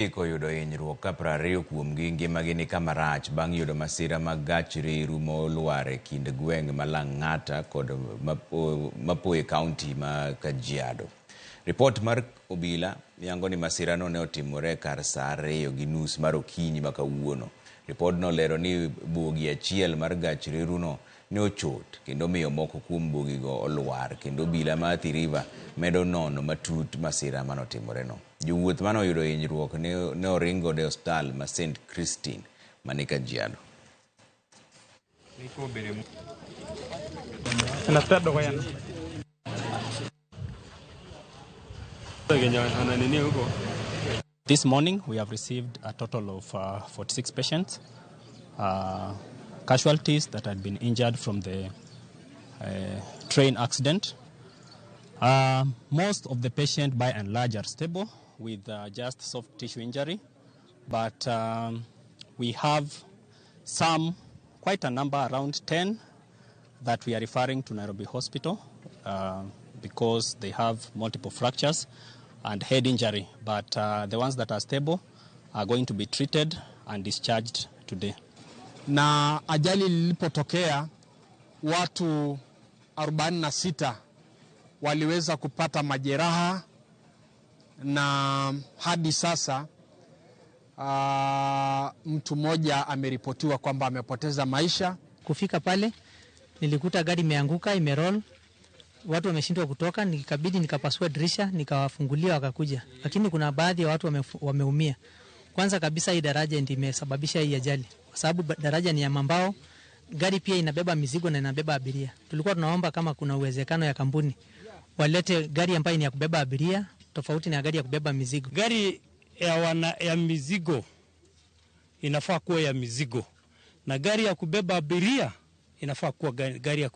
Oyudo hinyruok ka 20 kuomgi ngimagi ni kama rach bang' yudo masira mag gach reru molwar e kind gweng' ma Lang'ata kod Mapoe kaunti ma Kajiado. Ripot mar obila yango ni masirano ne otimore kar saa 2:30 mar okinyi ma kawuono. Ripodno lero ni bogi achiel mar gach reruno ne ochot kendo miyo moko kuom bogigo olwar kendo obila ma Athi River medo nono matut masira manotimoreno. Jowuoth mane oyudo hinyruok ne oring godo e osiptal ma St. Christine mani Kajiado. This morning we have received a total of 46 patients, casualties that had been injured from the train accident. Most of the patients by and large are stable with just soft tissue injury, but we have some, quite a number, around 10, that we are referring to Nairobi Hospital because they have multiple fractures and head injury, but the ones that are stable are going to be treated and discharged today. Na ajali lilipotokea watu 46 waliweza kupata majeraha na hadi sasa mtu mmoja ameripotiwa kwamba amepoteza maisha. Kufika pale nilikuta gari imeanguka, imeroll, watu wameshindwa kutoka, nikabidi nikapasua dirisha nikawafungulia wakakuja, lakini kuna baadhi ya watu wameumia. Kwanza kabisa hii daraja ndiyo imesababisha hii ajali, kwa sababu daraja ni ya mambao, gari pia inabeba mizigo na inabeba abiria. Tulikuwa tunaomba kama kuna uwezekano ya kampuni walete gari ambayo ni ya kubeba abiria tofauti na gari ya kubeba mizigo. Gari ya mizigo inafaa kuwa ya mizigo na gari ya kubeba abiria inafaa kuwa gari ya